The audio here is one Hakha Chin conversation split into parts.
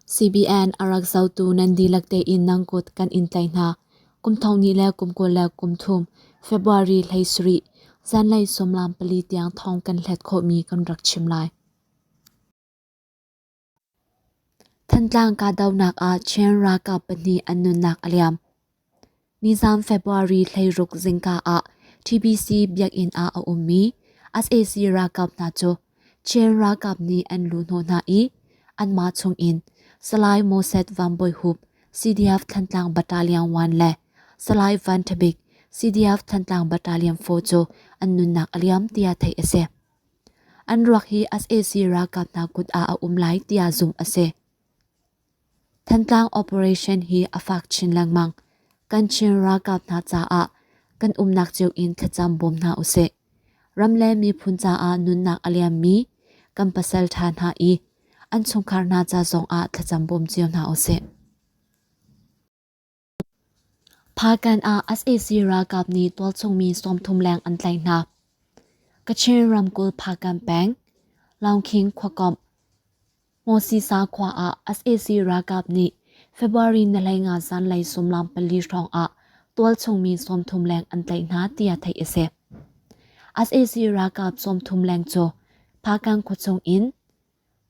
CBN a rak zohtu nan dihlak tein nan kut kan in tlaih hna. Kum thong hnih le kum 20 le kum thum February 17 zanlei sawmlam pali tiang thawng kan hlet khawhmi kan rak chim lai. Thantlang kahdohnak ah Chin ralkap pahnih an nunnak a liam. Nizan February 16 zingka ah TBC biakinn ah a ummi sac ralkap hna cu Chin ralkap nih an luhhnawh hna i anmah chungin Salai Moses Van Bawi Hup, CDF Thantlang Battalion 1 le Salai Van Tha Bik, CDF Thantlang Battalion 4 cu an nunnak a liam tiah theih a si. An ruak hi sac ralkap hna kut ah a um lai tiah zumh a si. Thantlang operation hi a fak chin lengmang. Kan Chin ralkap hna caah kan umnak cio in thlacam bawm hna usih. Ram le miphun caah nunnak a liammi kan pasal ṭha hna i an chungkhar hna ca zongah thlacam bawm cio hna usih. Phakan ah sac ralkap nih tualchungmi 30 leng an tlaih hna. Kachin ramkulh Phakan peng, Laungkhing khuakomh, Hmawsisa khua ah sac ralkap nih February ni 15 zanlei suimilam pali hrawng ah tualchungmi 30 leng an tlaih hna tiah theih a si. Sac ralkap 30 leng cu Phakan khuachung in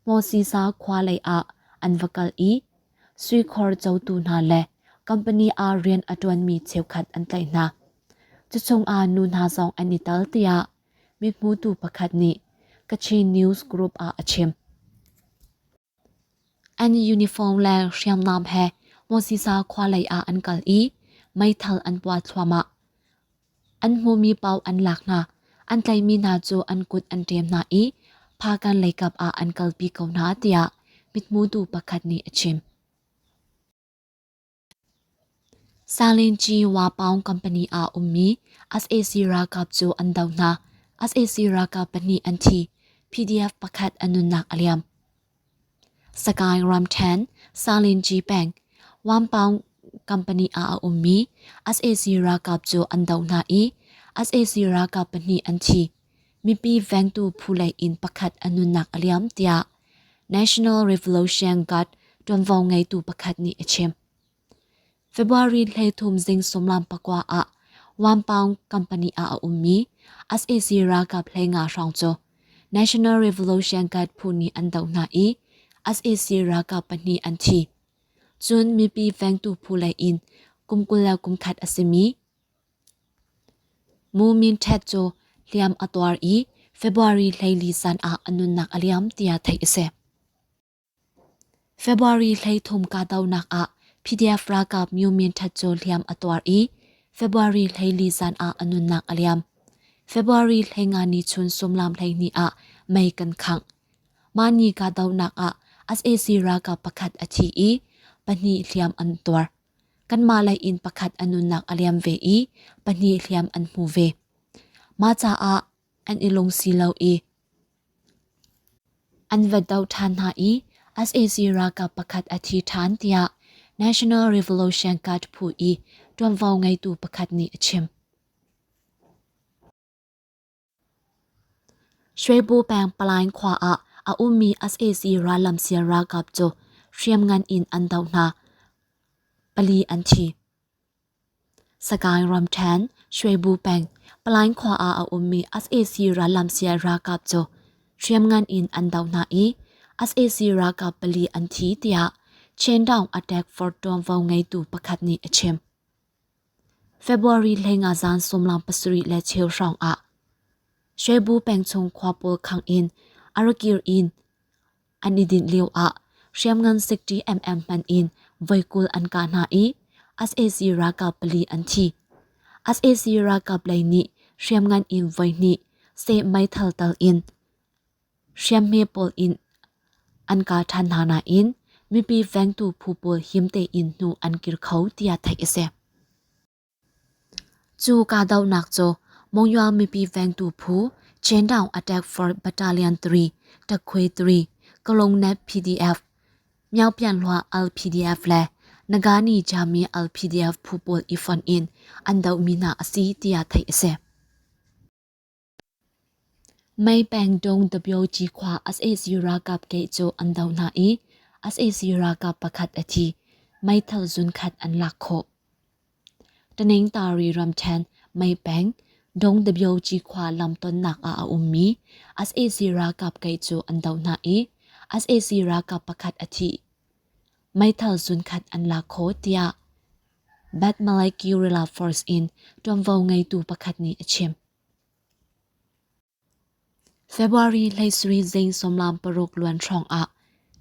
Hmawsisa khua lei ah an va kal i suikhor cotu hna le company ah rian a ṭuanmi cheukhat an tlaih hna. Cuchung ah nu hna zong an i tel tiah mithmutu pakhat nih Kachin News Group ah a chim. An uniform le hriamnam he Hmawsisa khua lei ah an kal i meithal an puah thluahmah. An hmuhmi paoh an lak hna. An tlaihmi hna cu an kut an ṭem hna i Phakan leikap ah an kalpi ko hna tiah mithmutu pakhat nih a chim. Salinci Wapaung company ah ummi sac ralkap cu an doh hna. Sac ralkap pahnih an thi. PDF pakhat a nunnak a liam. Sagaing ramṭhen, Salinci peng, Wampaung company ah a ummi sac ralkap cu an doh hna i sac ralkap pahnih an thi. Mipi vengtu phu lei in pakhat a nunnak a liam tiah National Revolution Guard ṭuanvo ngeitu pakhat nih a chim. February 13 zing sawmlam pakua ah Wampaung company ah a ummi sac ralkap 15 hrawng cu National Revolution Guard phu nih an doh hna i sac ralkap pahnih an thi. Cun mipi vengtu phu lei in kum 21 a simi Mu Min Htet cu hliam a tuar i February 14 zan ah a nunnak a liam tiah theih a si. February 13 kahdohnak ah PDF ralkap Myo Min Htet cu hliam a tuar i February 14 zan ah a nunnak a liam. February 15 ni chun sumlam 12 ah mei kan khangh. Mah ni kahdohnak ah sac ralkap pakhat a thi i pahnih hliam an tuar. Kanmah lei in pakhat a nunnak a liam ve i pahnih hliam an hmu ve. Mah caah an i lungsi lo i An va doh ṭhan hna i sac ralkap pakhat a thi ṭhan tiah National Revolution Guard phu i ṭuanvo ngeitu pakhat nih a chim. Shwebu peng Palaing khua ah a ummi sac rallamsial ralkap cu hriamngan in an doh hna. Pali an thi. Sagaing ramṭhen, Shwebu peng, Palaing khua ah a ummi sac rallamsial ralkap cu hriamngan in an doh hna i sac ralkap pali an thi tiah Chindaung Attack for ṭuanvo ngeitu pakhat nih a chim. February 15 zan 7:30 hrawng ah Shwebu peng chung khua pawl khang in Arakir in An i dinh lioah hriamngan 60 mm hman in voi 20 an kah hna i sac ralkap pali an thi. Sac ralkap lei nih hriamngan in voi hnih seh meithal tal in hriamhme pawl in an kah ṭhan hna nain mipi vengtu phu pawl him tein hnu an kir kho tiah theih a si. Cu kahdohnak cu Monywa mipi vengtu phu Chendaung Attack Force Battalion 3, Takhwe 3, Kalongnet PDF, Myaungpianhluah LPDF le Nagani Jami LPDF phu pawl i fonh in an dohmi hna a si tiah theih a si. Mei peng Dong Dabyoji khua sac ralkap gate cu an doh hna i sac ralkap pakhat a thi, meithal zunkhat an lak khawh. Taningtari ramṭhen Meipeng Dongdabyoci khua lamtonnak ah a ummi sac ralkap kei cu an doh hna i sac ralkap pakhat a thi. Meithal zunkhat an lak khawh tiah Batmalay Guerrilla Force in ṭuanvo ngeitu pakhat nih a chim. February 17 zing 16 luan hrawng ah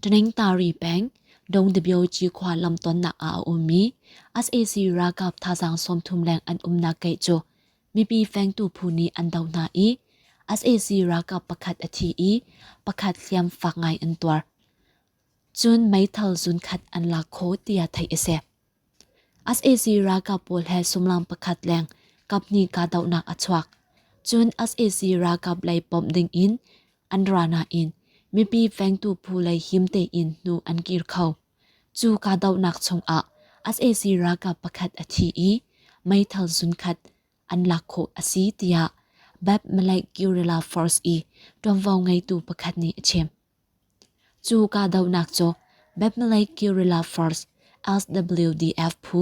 Taningtari peng Dongdabyoci khua lamtonnak ah a ummi sac ralkap thazaang 30 leng an umnak keih cu mipi fengtu phu nih an doh hna i sac ralkap pakhat a thi i pakhat hliam fak ngai an tuar. Cun meithal zunkhat an lak khawh tiah theih a si. Sac ralkap pawl he sumlam pakhat leng kaphnih kahdohnak a chuak. Cun sac ralkap lei bawmh ding in an ra nain mipi vengtu phu lei him tein hnu an kir kho. Cu kahdohnak chungah sac ralkap pakhat a thi i meithal zunkhat an lak khawh a si tiah Bab Malay Guerrilla Force i ṭuanvo ngeitu pakhat nih a chim. Cu kahdohnak cu Bethmalay Guerrilla Force SWDF phu,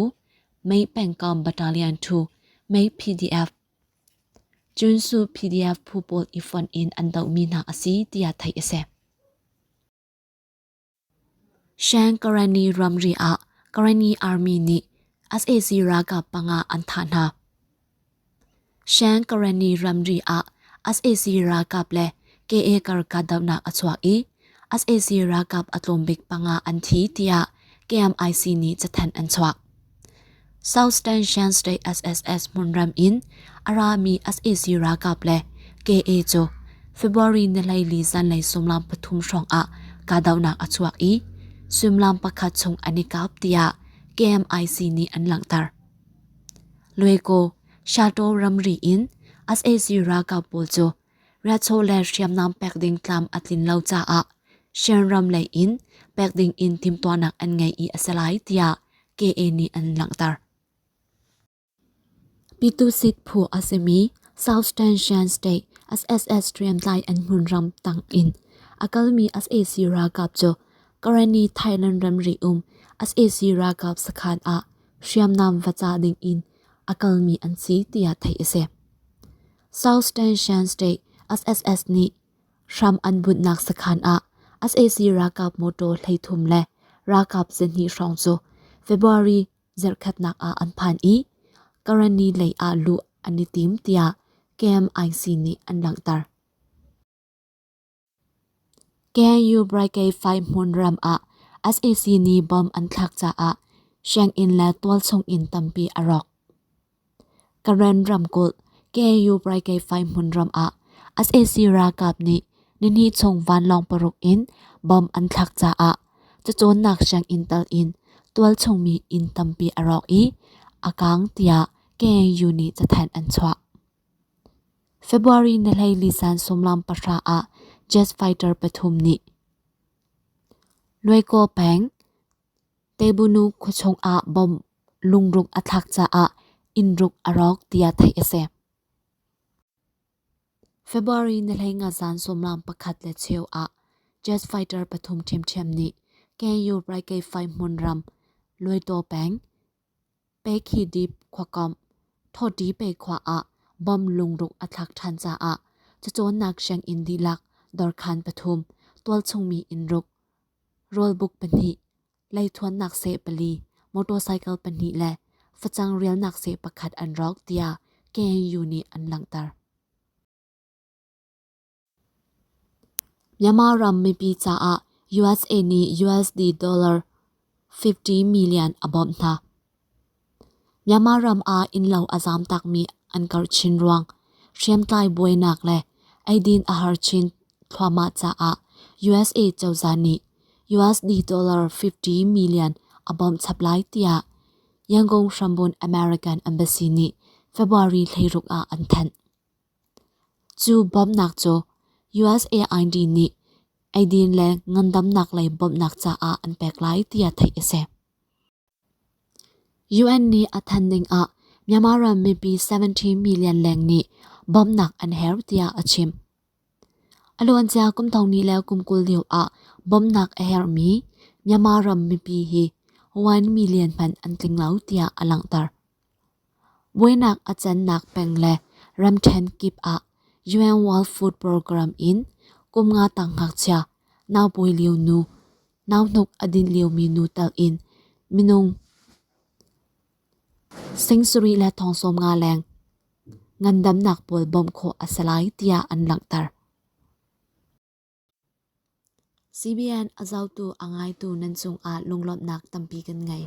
Mei pengkomh Battalion 2, Mei PDF, Junsu PDF phu pawl i fonh in an dohmi hna a si tiah theih a si. Shan Karenni ramri ah Karenni Army nih sac ralkap panga an thah hna. Shan Karenni ramri ah sac ralkap le KA kar kahdohnak a chuak i sac ralkap a tlawm bik panga an thi tiah KMIC nih cathanh an chuah. Southern Shan State SSS hmunram in a rami sac ralkap le KA cu February ni hleili zanlei suimilam pathum hrawng ah kahdohnak a chuak i suimilam pakhat chung an i kap tiah KMIC nih an langhter. Luego, Shato ramri in sac ralkap pawl cu riahchaw le hriamnam pek ding tlam a tlin lo caah Shan lei in pek ding in timhtuahnak an ngei i a si lai tiah KA nih an langhter. Pitusit phu a simi Southern Shan State SSS hriamtlai an hmunram tang in a kalmi sac ralkap cu Karenni Thailand ramri um sac ralkap sakhan ah hriamnam va ca ding in a kalmi an si tiah theih a si. Southern Shan State SSS nih hram an bunhnak sakhan ah sac ralkap motor 33 le ralkap 2 hrawng cu February zarhkhatnak ah an phan i Karenni lei ah luh an i tim tiah KMIC nih an langhter. KNU Brigade 5 hmunram ah sac nih bomb an thlak caah sianginn le tualchung inn tampi a rawk. Karen ramkulh KNU Brigade 5 hmunram ah sac ralkap nih nihnih chung vanlawng paruk in bomb an thlak caah cacawnnak sianginn tal in tualchung mi inn tampi a rawk i a kaang tiah KNU nih cathanh an chuah. February ni 14 zan 30 ah jet fighter pathum nih Luaikaw peng Tebunu khuachung ah bomb lungruk a thlak caah innruk a rawk tiah theih a si. February ni 15 zan 11:15 ah jet fighter pathum ṭhiamṭhiam nih KNU Brigade 5 hmunram Luaitaw peng Pekhi-dip khuakomh Thawṭi-pe khua ah bomb lungruk a thlak ṭhan caah cacawnnak sianginn dihlak dawrkhan pathum, tualchungmi innruk, rawlbuk pahnih, leithuannak seh pali, motorcycle pahnih le facang rialnak seh pakhat an rawk tiah KNU nih an langhter. Myanmar ram mipi caah USA nih USD dollar 50 million a bawmh hna. Myanmar ram ah innlo a zaamtakmi an karh chin ruang hriamtlai buainak le eidin a har chin thluahmah caah USA cozah nih USD dollar 50 million a bawmh chap lai tiah Yangon hrambun American Embassy nih February 16 ah an thanh. Cu bawmhnak cu USAID nih eidin le ngandamnak lei bawmhnak caah an pek lai tiah theih a si. UN nih a thanh ning ah Myanmar ram mipi 70 million leng nih bawmhnak an herh tiah a chim. A luancia kum thong hnih le kum 20 lio ah bawmhnak a herhmi Myanmar ram mipi hi 1 million hmanh an tling lo tiah a langhter. Buainak a cannak peng le ramṭhen kip ah UN World Food Program in kum nga tang ngakchia, naupawi lio nu, nauhnuk a dinh liomi nu tal in minung sing sarih le thong 50 leng ngandamnak pawl bawmh khawh a si lai tiah an langhter. CBN a zohtu a ngaitu nan cungah lunglawmhnak tampi kan ngei.